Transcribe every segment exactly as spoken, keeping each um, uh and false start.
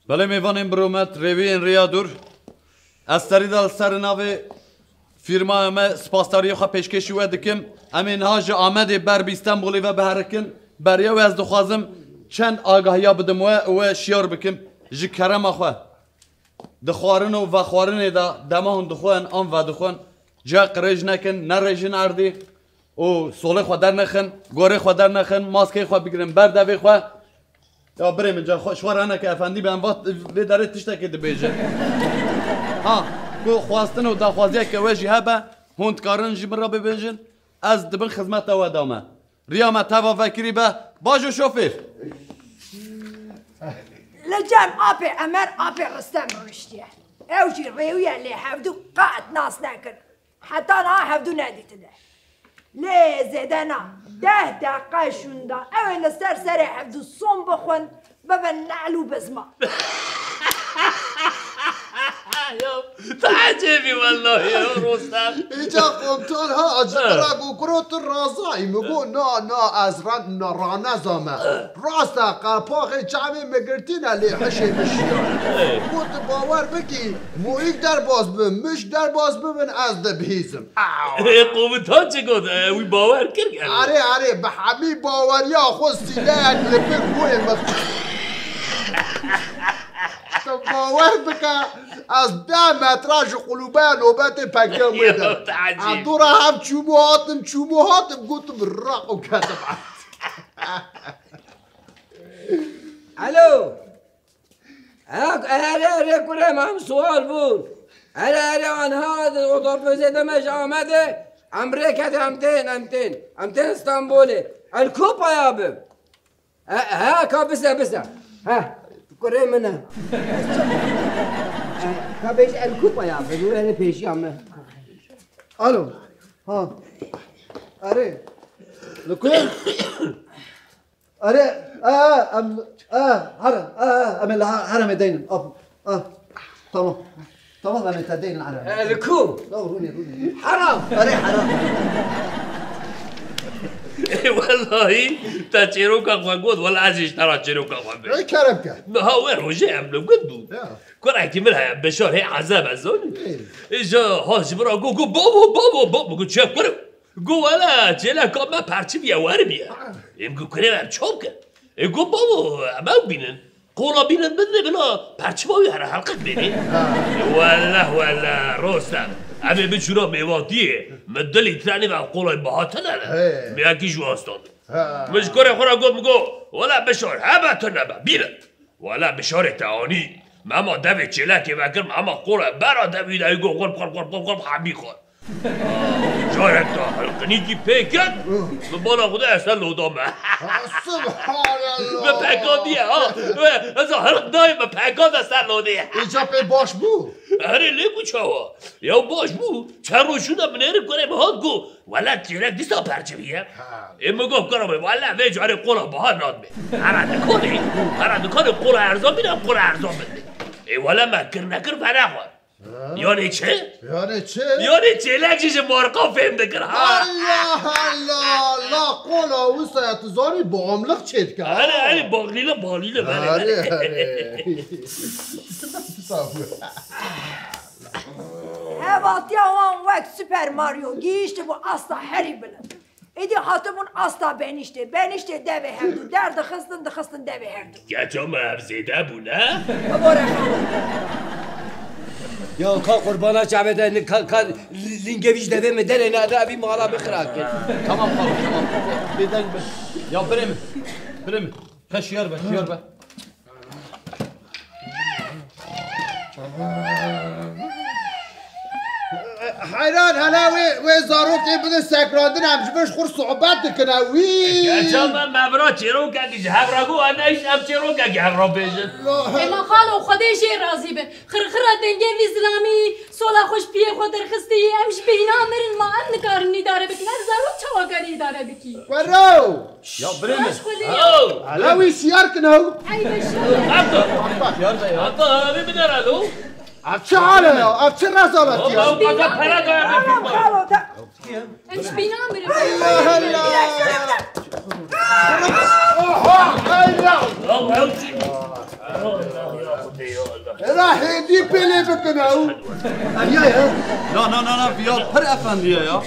Belê mêvanên bi rûmet, rêwiyên Riya Dûr. Ez serî de li ser navê fîrmaya me spasdariyê xwe pêşkêşî we dikim. Em ê niha ji Amedê ber bi Stenbolê ve biherikin. Beriya wê ez dixwazim çend agahiya bidim we û we şiyar bikim ji kerema xwe. Di xwarin û vexwarinê de dema hûn dixwin an vedixwin, ciya qirêj nekin, nerêjin erdî û solê xwe dernexin, gorê xwe dernexin, maskeyê xwe bigirin ber devê xwe. Ya birê min, ca xwe, ji xwe re neke efendî be, em va vê derê tiştekê dibêjin. Ha, ku xwestin û daxwaziyeke we jî hebe, hûn dikarin ji min re bibêjin, ez di bin xizmeta we de me. Riya me teva vekirî be, bajo şofêr. Li cem apê Emer, apê Ristem rûniştiye. Ew jî rêwiye lê hevdû qet nas nekin. Heta niha hevdû nedîtine. Lê zêde na, deh deqe şûnda ew ê li ser serê hevdû som bixwin, bibin ne'l û bizma. Ya, tu ecêb î wellahî ya Rostem. Îca komtan ha, ji min re got, kuro tu razayî? Min got, na, na, ez re-, na, ranezame. Rast e, qepaxê çavê min girtîne, lê hişê min şiya. Got, tu bawer bikî, mûyîk derbas bibin, mişk derbas bibin, ez dibihîzim. Ê, komutan çi got? E, wî bawer kir gel. Erê, erê, bi hemî baweriya xwe sîleyek li bin gurê min. Tu bawer bike, ez deh metre ji qulûbeya nobetê pengê wê de. Ya, te ecêb. Ez dora hev çûm û hatim, çûm û hatim, gotim raq û ketim. Alo. Ha, erê, erê, kurê me, em sual bûn. Erê, erê, anha otobusê de me ji Amedê, em rê ketin, em tên, em tên. Em tên Stenbolê. El ku paya bim? He, he, ka bise, bise. He, kurê min e. He, ka bêj el ku paya bim, wê pêşiya me. Alo. Ha. Erê. Li ku? Erê, e, e, em, e, herem, e, e, em ê li ha-, heremê deynin. Ap, e, tamam. Tamam, em ê te deynin heremê. E, li ku? La, rûnê, rûnê. Herem. Erê, herem. Ê, wellahî, te çêroka xwe got, wela ez jî ji te re çêroka xwe bêjim. Ey, kerem ke. Niha wê rojê em li gund bûn. Ya. Kurekî min heye, Beşar hê ezeb ez zanî. Ey. Ê, ji ha ji min re got, got, babo, babo, babo, got, çi ye, kurê? Got, wele, çêleka me perçiviye, werimiye. Ha. Ê, min got, kurê, em çav kin? Ê, got, babo, em ew bînin. Qola bînin bidinê bila perçiva wî here helqik bênê. Ha. Ê, wele, wele, Rostem. Em ê biçûna mêvatiyê. Min du lître nîv ev qolayê biha tune ne. He. Min yekî ji wan standin. Ha. Min ji kurê xwe re got, min got, wele, Beşar, hebe tune be, bîne. Wele Beşarê te anî. Me hema devê çêlekê vekir, me hema qora bera devî de got, xurp, xurp, xurp, xurp, xurp, hemî xwe. Carek te hilqinîkî pê kir, min bala xwe de ez te loda me. Ha, subhanallah. Me peka diye, ha. Me, ez a hilq dayê, me peka de ser lodê. Îca pê baş bû? Erê, lê ku çawa? Ya baş bû, çend roj şûnda min êrî kurê min hat got, wele çêlek dîsa perçiviye. Ha. Ê, min got, kura min, wele vê carê qola biha nadibê. Here dikanê, here dikanê qola erzan bîne, qola erzan bidinê. Ê, wele me kir nekir fena xwe. Ha? Yanê çi? Yanê çi? Yanê çêlek jî ji marqa fêm dikir, ha. Allah Allah, la qola wisa ya tu zanî, bağımlılık çê dike, ha. Erê, erê, bağlîle, bağlîle, erê, erê. Sağ ol. Hevatiya wan wek Super Mario gihîştibû asta herî bilind. Êdî hatibûn asta benîştê, benîştê devê hevdû derdixistin, dixistin devê hevdû. Keça me ev zêde bû, ne? Bibore xalo. Ya ka qurbana çavê te, ka, ka lingevî ji devê min derê nade, evî mala bixira kir. Tamam xalo, tamam. Bêdeng be. Ya birê min, birê min. Te şiyar be, şiyar be. Heyran hele wê, wê zarokê bide sekrandin, em ji vir ji xwe sohbet dikine wî. Keça me, me vira çêrokekî ji hev re got, em ne hîç em çêrokekî hev re bêjin. Ê ma xalo, Xwedê jê razî be. Xirxira dengê vî zilamî, sola xwe ji piyê xwe derxistî, em ji bêhna mirin, ma em nikarin îdare bikin. Ev zarok çawa karî îdare bikî? Wero! Ya birê min. Baş xwedê. Ew. Ala wî şiyar kin ew. Ey be şiyar. Hatta. Şiyar da ya. Hatta harabê min herhalde o. Ev çi hal e ya? Ev çi rezaletiye? Ew kaza pere daya. Tamam, xalo, ta- Em ji bîna mirin. Allah Allah. Oha, Allah. Ya ew çi? Ya Allah ya. Êra hêdî pêlê bikin ew. Eviya ye. Na, na, na, na, viya pir efendiye ya.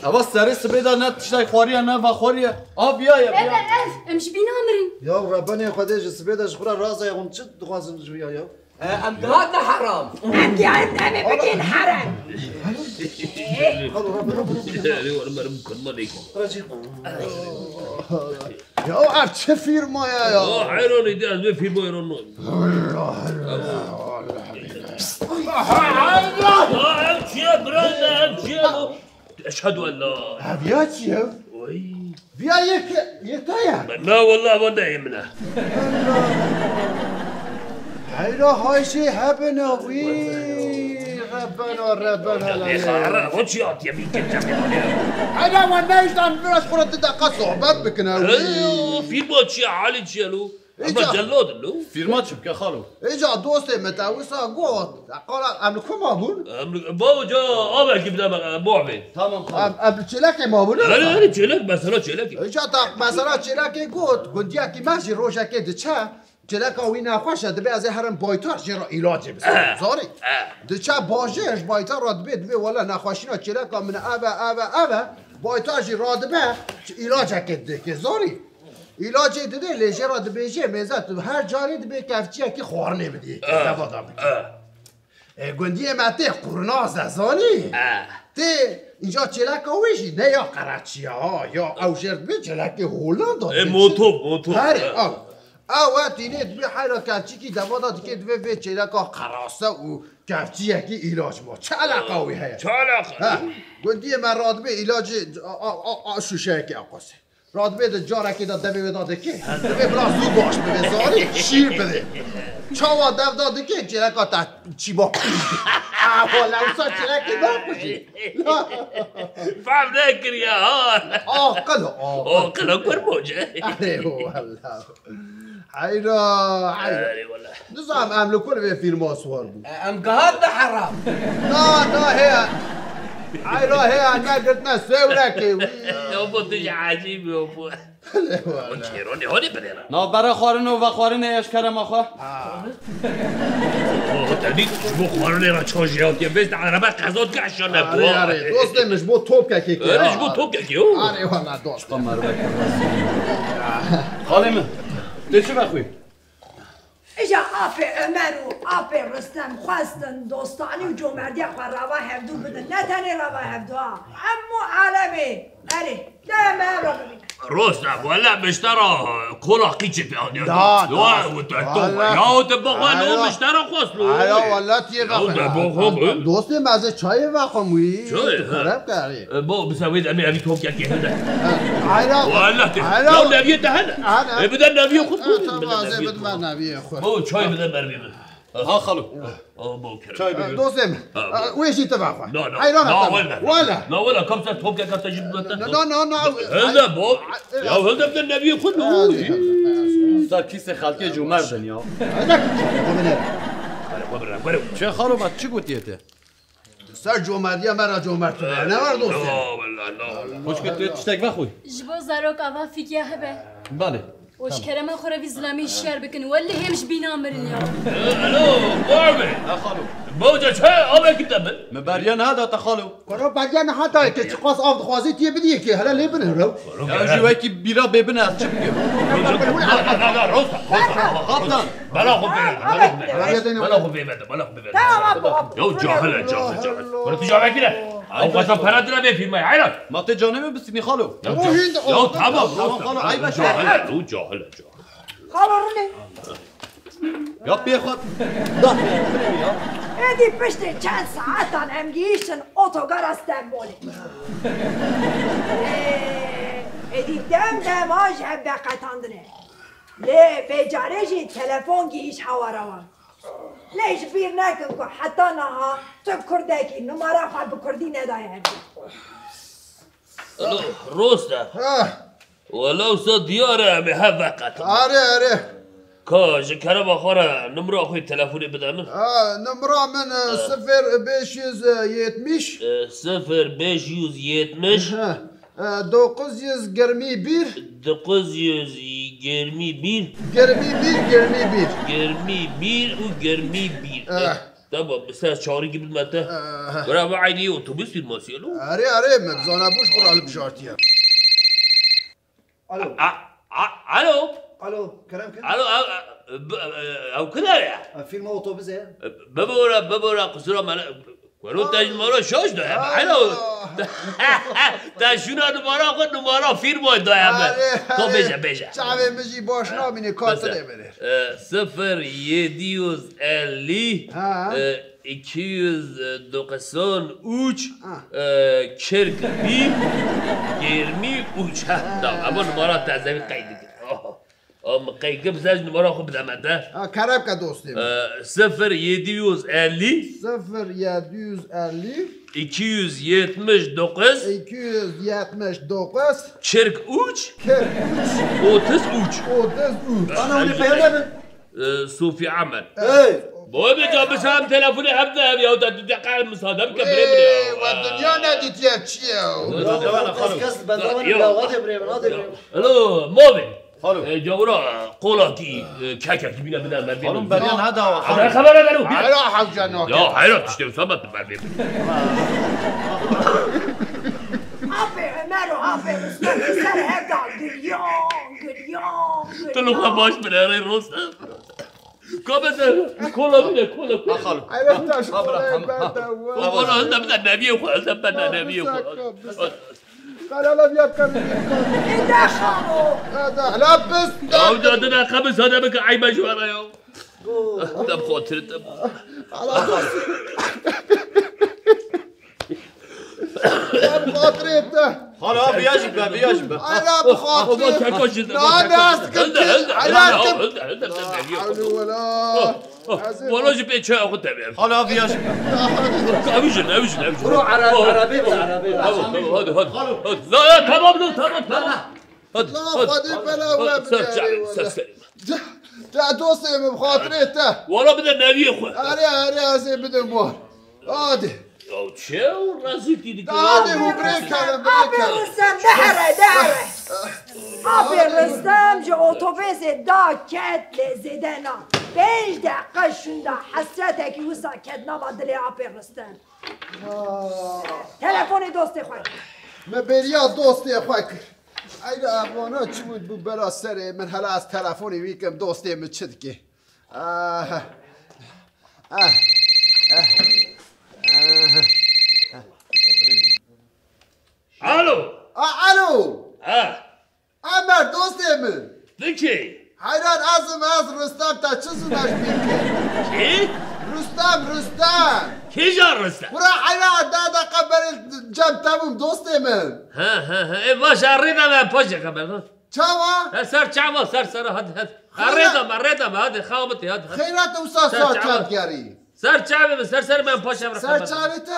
Eva serê sibê de ne tiştek xwariye, ne vexwariye. A viya ye, viya. Ev, ev, em ji bîna mirin. Ya Rebbenê Xwedê ji sibê de ji xwe re razeye hûn çi dixwazin ji viya ya? E, em gihatine heram. Em gihatin em ê bikin herem. Erê, were merim kurma neyke. Ya ev çi firma ye ya? Ah, heyranê de ez vê firmayê re no. Ah, ev çi ye, bira, ev çi ye bu? Eşhedü en la. Ev ya çi ye? Oy. Viya yek, yek te ye? Na, wallah, wan ne yê min e. Heyra, hay jê hebin, wî. Rebena, Rebena, la Ê xara, o çi hatiye min kir cem ya. Heyra, wan ne îştan, biraz xwe re tu deqa sohbet bikin, wî. Ê, o firma çi ye, halî çi ye lo? Ama Îca- celladin lo. Firma çi bike xalo? Îca dostê min te wisa got. Qala em li ku ma bûn? Em li, bawo ca avekî bide me, bo bê. Tamam, tamam. Em, em li çêlekê ma bûn? Erê, erê, çêlek, mesela çêlekî. Îca ta mesela çêlekê got, gundiyekî me jî rojekê diçe, çêleka wî nexweş e, dibê ez ê herim baytar jê re îlacê bisim. Eh. Zarî. Eh. Diçe bajêr ji baytar re dibê, dibê wele nexweşîna çêleka min ev e, ev e, ev e. Baytar jî radibe, îlacekê dike, zarî. Îlacê didê, lê jê re dibêjê, mêze tu her carê dibê kevçiyekî xwarinê bidî, Eh. deva da bidî. Eh. E, gundiyê me tê qurnaz e, zanî? Eh. Tê, înca çêleka wê jî ne ya qereçiya, ha, ya ew jêr dibê çêlekê Hollanda E, dibê moto, çi? moto. Herê, Eh. ew. Ew e tînê dibê heyra kevçikî deva da dikê dibê vê çêleka qerase û kevçiyekî îlac ma. Çi eleqa wî heye? Çi eleqa? Ha, gundiyê me radibê îlacê a, a, a, a şûşeyekê eqosê. Radibê di carekê de devê wê da dikê. Divê bila zû baş bibê, zarî şîr bidê. Çawa dev da dikê, çêleka te çîba. Ah, wala wisa çêlekê nakujî. Fehm nekiriye ha. Aqil, aqil. Aqil, kurmoce. Erê, wala. Heyra, heyra. Erê, wala. Nizam em li ku li vê fîlma siwar bûn. E, em gihatine heram. Na, na, heye. Heyra, heye, me girtine sêwrekê wî. Yo, bu tu ji ecîb yo, bu. Wala. Çêronê holê bidêre. Navbera xwarin û vexwarinê eşkere me xwe. Ha. O, te dît, ji bo xwarinê re çaş ya, vêst erebe qeza dike eşya ne Erê, bu. erê, dostê min ji bo topkekê kê, Erê, ha. ji bo topkekê, o. Erê, wala, dost. Merve. Xalê min, tê çi vexwî? Îja apê Ömer û apê Rüstem xwestin dostanî û comerdiya xwe rava hevdû bidin. Ne tenê rava hevdû ha. Hemû alemê. Erê, de me ev re bibînin. Rost e, wele miştera kola qîçê pê aniya. Da, da. Wa, wa, te to, Wele. ya, te bixwe, Wele. miştera xwest lo. Aya, wele, tiyê Ya, vexwe. te bixwe, Dostê me, ez ê çayê vexwim wî. Çayê, Tu ha. kerem kerê. E, bo, bisa wê de, em ê evî topkekê hilde. Ayra. Wele te. Ayra. Ya, neviyê te hene. Hene. E, bide neviyê xwe, Ha, bide tamam, ez ê neviyê bidime xwe. neviyê xwe. Bo, çay bide mervê min. Ha, xalo. Ha, bo, kerem. Çay bide. Dostê min. Ha, bo. Wê jî tu vexwe. Na, na. Hayran Na, efendim. wele. Wele. Na, wele, kam ser topkeka te jî bide te. Na, na, na, na. Hilde, bo. Ya, hilde bide neviyê xwe, no. Sa kîsê xelkê cûmerdin ya. Hadi. Were, were, were. Çe xalo, ma çi gotiye te? Ser comerdiya me re comert be. Ne var dostum? La, wala, la, wala. Xwişkê tu tiştek vexwî. Ji bo zarok ava fîkiya hebe. Belê. Û ji kerema xwe re vî zilamî şiyar bikin. Welleh hêm ji bîna mirin ya. Alo, var mı? Ha, xalo. Bawca çay, avekî te bin. Me beriya niha da te, xalo. Koro beriya niha da ke çiqas av dixwazî tiyê bidiyê ke hele lê binihre. Ya ji wekî bîra bê bin ez çi bikim? Na, na, na, na, Rosta, Rosta. Kaptan. Bela xwe bêre, bela xwe bêre. Bela xwe bêre, bela xwe bêre. Tamam, tamam. Ya cahil e, cahil, cahil. Koro tu cahil kire. Ew xwesta pera dira bê firmayê, heyran. Ma tê canê min bistînî xalo. Ya, ya, tamam, tamam, xalo, ayb e. Cahil e, ew cahil e, cahil. Xalo, rinê. Ya pê xwe. Da, ya. Êdî piştî çend saetan em gihîştin otogara Stenbolê. Ê, êdî dem dem a ji hev veqetandine. Lê vê carê jî telefon gihîşt hawara wan. Lê ji bîr nekin ku heta niha tu kurdekî numara xwe bi kurdî nedaye hev. Alo, Rosta. Ha. Wela wisa diyar e, em ê hev veqetin. Are, are. Ka ji kerema xwe re nimra xwe yê telefonê bide min. Ha, nimra min, e, sifir beş yüz yetmiş. E, sifir beş yüz yetmiş. Ha, e, dokuz yüz yirmi bir. Dokuz yüz Germî bir. Germî bir, germî bir. Germî bir û germî bir. Eh. Eh, tamam, bi ser çarî gibi mete. Eh. Bira, bu aynı otobüs firması ya, lo. Arê, arê, me zana bu ji xwe re hilbijartiye. Alo. A, a, alo. Alo, kerem kin. Alo, a, a, b-, e, ew kida ye? E, firma otobüs e. E, bibore, bibore, qusura me ne-, Wero te ji numara şaş daye be, helo. Te şûna numara xwe, numara fîrmayê daye be. Arê, To arê. bêje, bêje. Çavê min jî baş namîne, katilê min e. E, sifir yedi yüz elli, Ha. e, iki yüz doksan üç, Ha. e, kırk bir, yirmi üç. Ha, tamam, ama numara tezewî qeyd dike. Oh. Am qey gim zej numara xwe bide me te. Ha, kerem ke dostê min. Ee, sifir yedi yüz elli, Sifir yedi yüz elli, iki yüz yetmiş dokuz, iki yüz yetmiş dokuz, kırk üç, kırk üç, otuz üç. Otuz üç. Ana, onu peyda mı? Ee, Sufi Ahmet. Hey! Boy be, can, biz hem telefonu hem de ev ya, da, da, da, müsaade bir kere bile ya. Ey, ve dünya ne diyecek ya? Bendavana, xanım. Kes, bendavana, Yok. Ya, hadi bre, hadi bre. Alo, Mobin. Xalo. E, gawra, e, qolakî, e, kekekî bîne bide me. Xanım, beriya neda. Xanım, xebere dero. Heyra hewce nake. Ya, heyra tiştê wisa me tu ber bê. Apê Ömer û apê Rostem ser hev da giriyan, giriyan, Tu li xwe giriyan. baş bile, rey Rostem. Ka be de, kola bile, kola, kola. Ha, xalo. Heyra taş Ha, bırak, kolayı tamam, ha. berde. Kola hinde bide neviyê xwe, hinde bide neviyê xwe. Karala bir yapkan. Eda xalo. Eda, la pis. Ya, da, da, da, kabı sade bike, ay, ben şu ara ya. Dem xatir, dem. Ala. Dem xatir ete. Hala bir yaş be, bir yaş be. Ala bu xatir. Baba, çek o şimdi, baba, çek o. Ala sıkıntı. Helde, helde, Ala helde, sıkıntı. helde, helde, helde, helde. Ala wala. Oh, oh, Azim. Valla jî pê çaya xwe tevê. Hala viyaj. Ev jin, ev jin, ev jin. Bro, ara-, Oh, arabê bile, oh, arabê bile. Tamam, tamam, hadi, hadi, hadi. La, la, tamam, dur, tamam, tamam. Hadi, La, hadi. Xwedê bela Hadi, we ser bidare, çavê, wala. ser serê. Ca, ca dostê min, xatirê te. Wala bide neviyê xwe. Are, are, ez ê bidim wan. Hadi. Ya çi ew rezîltî dike Hadi ya? bu birê kevin, birê Apê kevin. Rustem, de here, de here. Apê Rustem ji otobêsê da ket lê zêde na. Pênc deqe şûnda hesretekî wisa ket nava dilê apê Rustem. Ha. Telefonê dostê xwe kir. Me bêriya dostê xwe kir. Eyda evana çi bû bû bera serê min, hela ez telefonê wî kim, dostê min çi dike? Ah. Ah. Ah. Ah. Alo. A, alo. Ha. Ömer, dostê min. Tu kî? Heyran, ez im, ez Rustem, te çi zû neş bîr kir? Kî? Rustem, Rustem. Kîja Rustem? Bura heyran, da deqe berê cem te bûm, dostê min. Ha, ha, ha. E, baş, e, rê de me, paşê xeber, ha. Çawa? He, ser çava, ser, ser, hadi, hadi. Xeyra- Arê de me, arê de me, hadi, xabitî, hadi, hadi. Xeyra, te wisa Ser saet çava. çend gerî? Ser çavê min, ser, ser, ben paşa bırak. Ser çavê te?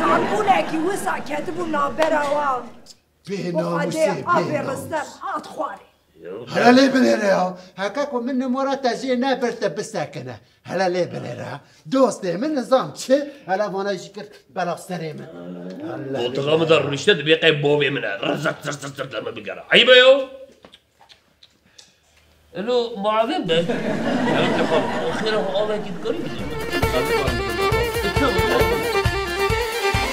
Salbûnekî wisa ketibû navbera wan. Bê Û namûsê, Xwedê bê apê namûs. Ristem hat xwarê. Hele lê binêre ya. Heke ku min numara te jê nebir, te bisekine. Hele lê binêre. Dostê min nizam çi? Hele vana jî kir bela serê min. Allah Koltuğa billah. mı da rûnişte dibê qey bovê min e. Rzırt zırt zırt zırt deme bigere. Ayıp e yo. Elo, muavin be. Evet, efendim. Xêra xwe avekî dikarî bidî? Tabii, tabii.